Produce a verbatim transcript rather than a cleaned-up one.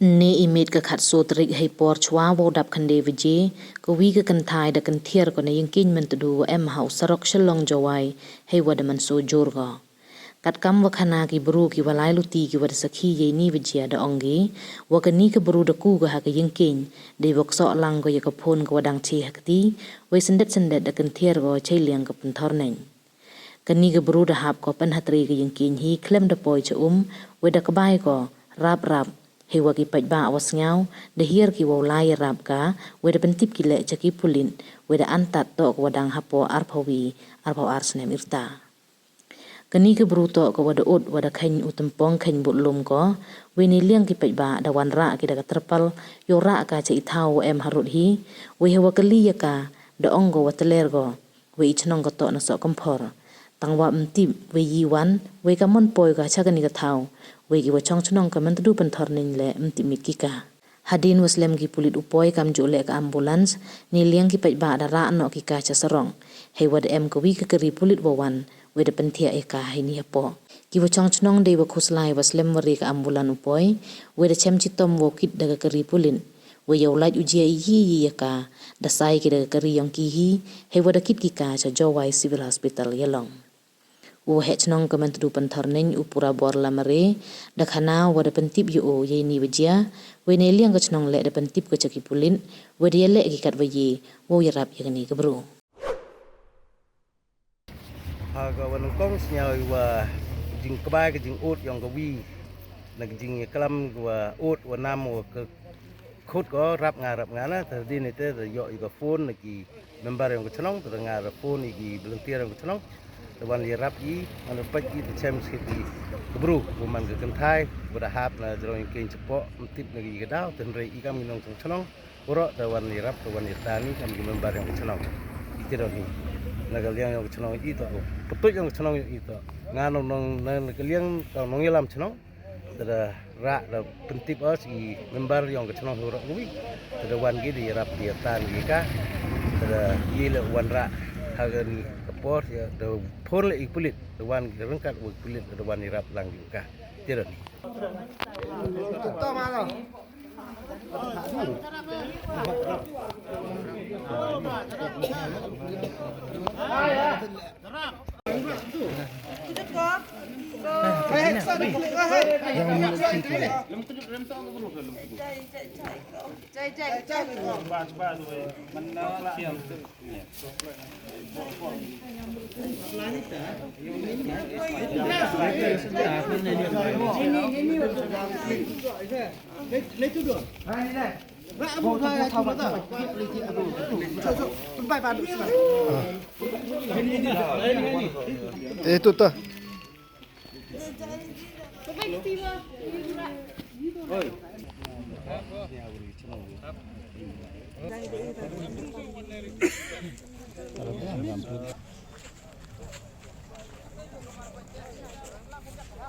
Ne i miet ka khatsaw tarik hei por chwa wow dap khynde baje, ka wi ka kynthai da kynthiar ko na yingkieñ Myntdu wa em ha u sarok Shillong Jowai, hei wa da mynsaw jur ko. Katkam wa khana ki bru ki wa lai luti ki wa da sakhi yei ni wa jia da ong ki, wa kani ka bru da ku ka ha ka yingkieñ, dei wa ksoh lang ko ya ka phone ka wa dang che ha kti, wei syndet syndet da kynthiar ko chei liang ka pynthor neng. Kani ka bru da hap ko pynhatri ka yingkieñ hi khlem da poi cha um, wei da kbai ko rap rap, hei wa ki paidbah wa sngaw da hiar ki wow lai rap ka, wei da pyntip ki leh cha ki pulit, wei da antad toh ka wa dang hapoh arphaw wi, arphaw ar snem yrta. Kani ka bru toh ka wa da ud wa da kheiñ u tympong kheiñ bud lum ko, wei ni liang ki paidbah da wan rah ki da ka terpal, yow rah ka cha i thaw wa em harud hi, wei hei wa kali ya ka, da ong ko wa tler ko, wei i chnong ka toh na Sohkymphor. Tang wa ym tip wei yi wan, wei ka mon poi ka cha kani ka thaw, wei ki wa chong chnong ka Myntdu Pynthorneiñ leh ym tip miet ki ka. Hadien wa slem ki pulit u poi kamjooh leh ka ambulance, ni liang ki paidbah da rah noh ki ka cha sarong. Hei wa da em ka wi ka kari pulit wa wan, wei da pynthiah ya ka hei ni hapoh. Ki wa chong chnong dei wa khuslai wa slem wa re ka ambulance u poi, wei da chem chitom wow kit da ka kari pulit. Wei yow lait u jia i yi yi ya ka, da sai ki da ka kari yong ki hi, hei wa da kit ki ka cha Jowai Civil Hospital Ialong. U heh chnong ka Myntdu Pynthorneiñ u Purabor Lamare, da khana wa da pyntip ya u yei ni wa jia, wei ni liang ka chnong leh da pyntip ka cha ki pulit, wei da ya leh ki kat wa ye, wow ya rap ya kani ka bru. Ha ka wa nyngkong sniaw i wa jingkbai ka jingud yong ka wi, na ka jingklam ka wa ud wa nam wa ka khut ko rap nga rap nga na, ta di ni te da yoh i ka phone na ki member yong ka chnong, ta da nga da phone i ki volunteer yong ka chnong, ta wan ya rap i, wan da pait i, ta chem skit i ka bru, wa man ka kynthai, wa da hap na jrong yingkieñ chapoh, ym tip na ki ka daw, ta hynrei i kam ki nongchong chnong, waroh ta wan ya rap, ta wan ya tan i kam ki member yong ka chnong. I ti don hi. Na ka liang yong ka chnong i toh, ka tuid yong ka chnong i toh. Nga nong nong na ka liang ka nongyalam chnong. Ta da rah da pyntip os i member yong ka chnong waroh wi. Ta da wan ki da ya rap da ya tan ki ka. Ta da ye leh wan rah ha kani ka por ya da phone leh i pulit. Da wan ki ryngkat wa pulit da wan ya rap lang ki ka. Ti don hi. Eh, tu ta.